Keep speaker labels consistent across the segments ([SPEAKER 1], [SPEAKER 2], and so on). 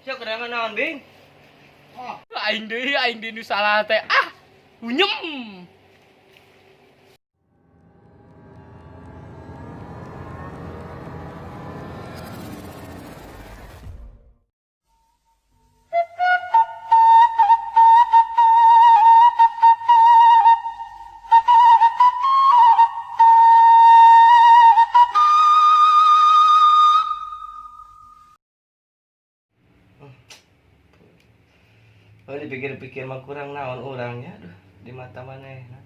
[SPEAKER 1] Sia kedangan naon, Bing?
[SPEAKER 2] Aing deui nu salah teh. Ah, unyem.
[SPEAKER 1] Oh, dipikir-pikir mah kurang naon orangnya, aduh, di mata manehna.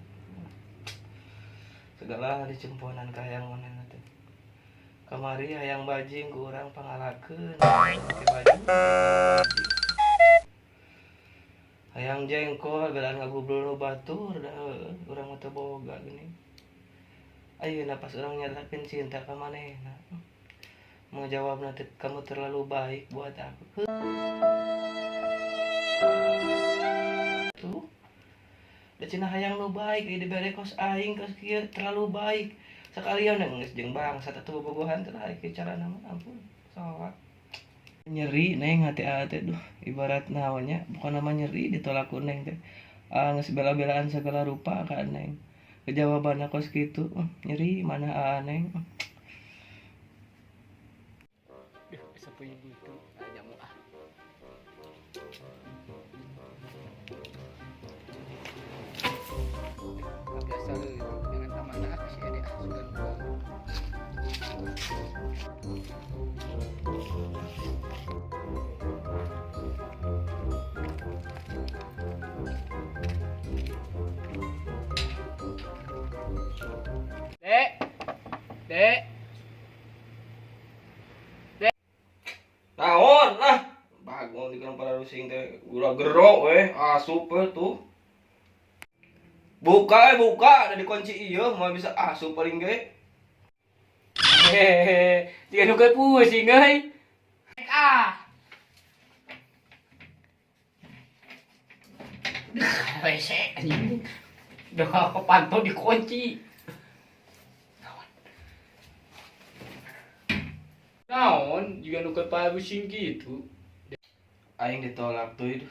[SPEAKER 1] Segala dicemponan ka hayang manehna teh. Kamari hayang bajing ku urang pangalakeun, make baju. Hayang jengkol belaan ngagubrul nu batur da heueuh, urang mah teu boga geuning. Ayeuna pas urang nyatakeun cinta ka manehna, mau jawabna teh kamu terlalu baik buat aku. Tuh. Da cenah hayang nu baik dibere kos aing kos kieu terlalu baik. Sekalian geus jeung bangsat atuh bobogohan teh lah kieu carana mah ampun. Sawat. Nyeri neng hati teh duh ibarat naonnya bukan nama nyeri ditolak ku neng teh. Geus bela-belaan segala rupa ka neng. Jawabanna kos kitu, nyeri mana aa neng.
[SPEAKER 2] Duh, asa peuing itu jamu ah. Biasa leutik jangan tamana ah si Ede ah sugan urang. Dek. Dek. Dek.
[SPEAKER 1] Naon lah. Bagong di para rusing teh gula gero weh asup we tuh. Buka buka ada dikunci ieu moal bisa asup paling ge.
[SPEAKER 2] Hehehe, jika nu keur pusing euy. Ah. Rese anjing. Udah kepantau dikunci. Naon juga nu keur pusing gitu.
[SPEAKER 1] Aing ditolak tuh itu.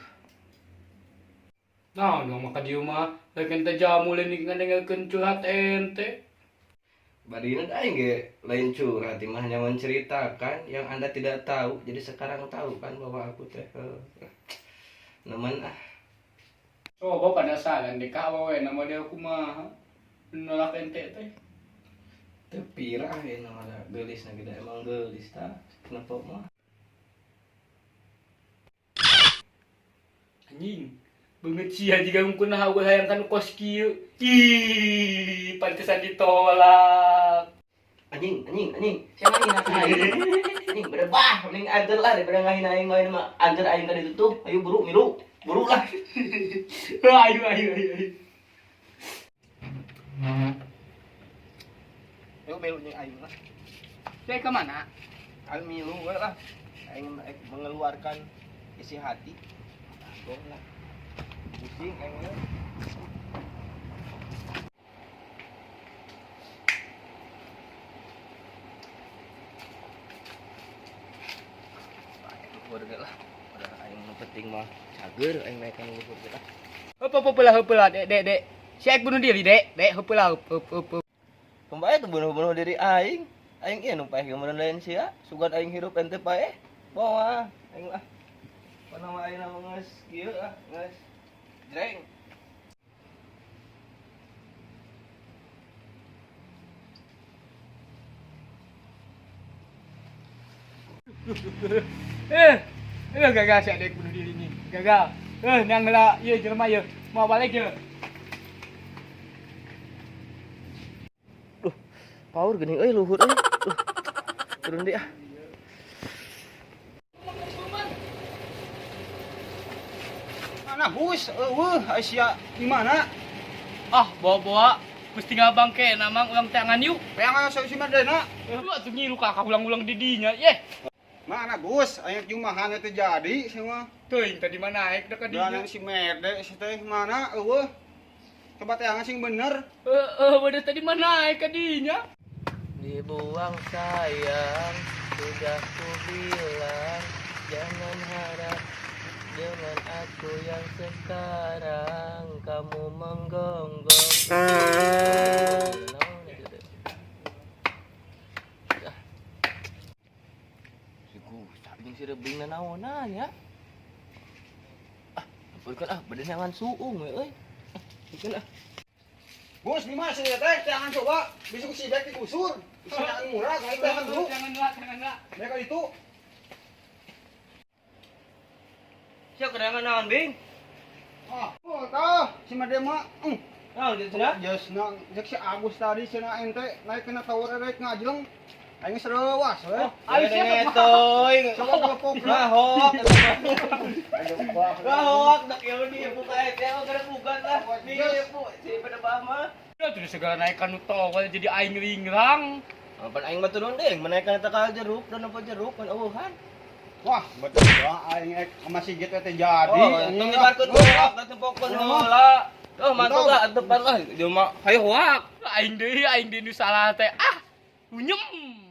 [SPEAKER 2] Naon dong maka dieu mah rek ente jamu lain ngandengelkeun curhat ente.
[SPEAKER 1] Badina aing ge lain curhat mah hanya menceritakan yang Anda tidak tahu. Jadi sekarang tahu kan bahwa aku teh nemen ah.
[SPEAKER 2] Coba penasaran deh ka awewe nama dia kumaha nolak ente teh.
[SPEAKER 1] Teu pirah ya nama da geulis na gede emang geulis tah. Kenapa mah?
[SPEAKER 2] Anjing. Beungeut sia jiga ngungkun hawa hayang kan kos kieu. Ih, pantesan ditolak.
[SPEAKER 1] Anjing, anjing, anjing. Siapa ngahina aing? Anjing berebah, mending anter lah daripada ngahina aing mah mah anter aing ka ditutup. Ayo buru milu. Buru lah.
[SPEAKER 2] Ayo ayo ayo. Ayo.
[SPEAKER 1] Ayo milu jeung aing lah.
[SPEAKER 2] Saya ke mana?
[SPEAKER 1] Aing milu we lah. Aing mengeluarkan isi hati. Gong lah. Pusing aing mah. Luhur ge lah. Udah aing nu penting mah cager aing naik ka luhur ge lah.
[SPEAKER 2] Heup heup lah heup lah dek dek dek. Si aing bunuh diri dek dek heup lah heup heup heup.
[SPEAKER 1] Pembae tuh bunuh-bunuh diri aing. Aing ieu nu paeh geumeureun lain sia. Sugan aing hirup ente paeh. Bawa aing lah. Pana mah aing mah geus kieu ah, geus jreng.
[SPEAKER 2] Gagal si adek bunuh diri nih. Gagal. Nang lah, ieu jelema ieu. Mau balik ieu.
[SPEAKER 1] Duh, power geuning euy luhur euy. Duh. Turun deui ah.
[SPEAKER 3] Mana bus? Eueuh, sia di mana?
[SPEAKER 2] Ah, bawa-bawa. Mesti ngabang ke namang ulang tangan yuk.
[SPEAKER 3] Peangan saya si Mardena.
[SPEAKER 2] Lu atuh ngilu kakak ulang-ulang di dinya. Yeh.
[SPEAKER 3] Mana bus? Aya jumahan teh jadi semua.
[SPEAKER 2] Teuing tadi mana naik da ka dinya.
[SPEAKER 3] Dan si Merde si teh mana eueuh. Coba teangan sing bener.
[SPEAKER 2] Heeh, wadah tadi mana naik ka dinya.
[SPEAKER 1] Dibuang sayang, sudah ku bilang jangan Jangan harap dengan aku yang sekarang kamu menggonggong. Naon itu teh? Ah. Si Gusap jeung si Rebing nanaonan ya. Ah, ampun ah, bade neangan suung we euy. Ah, ampun ah.
[SPEAKER 3] Gus, di mana sih teh? Jangan coba. Besok si Bek digusur. Bisa yang murah, kayak jangan dulu.
[SPEAKER 2] Jangan lah, jangan lah.
[SPEAKER 3] Mereka itu.
[SPEAKER 1] Sia kedangan naon, Bing?
[SPEAKER 3] Ah, oh, tah, si Made mah.
[SPEAKER 1] Naon gitu cenah?
[SPEAKER 3] Jasna, jek si Agus tadi cenah ente naik kena tower rek ngajleng. Aing serewas we.
[SPEAKER 2] Ayo, siapa?
[SPEAKER 1] Ngetoy.
[SPEAKER 3] Coba telepon.
[SPEAKER 1] Ngahok. Ngahok, dak ya di buka teh oh gara bukan lah. Di bu, si pada bah mah.
[SPEAKER 2] Ya terus segala naik kanu towel jadi aing ringrang.
[SPEAKER 1] Apan aing mah turun deh, menaikkan eta ka jeruk dan apa jeruk kan eueuhan.
[SPEAKER 3] Wah, betul ya aing ek sama si Git teh jadi.
[SPEAKER 1] Oh, tong nyebarkeun hoak, da tempokeun heula. Oh, mantap lah, tepat lah. Dia mah hayo hoak.
[SPEAKER 2] Aing deui nu salah teh. Ah, unyem.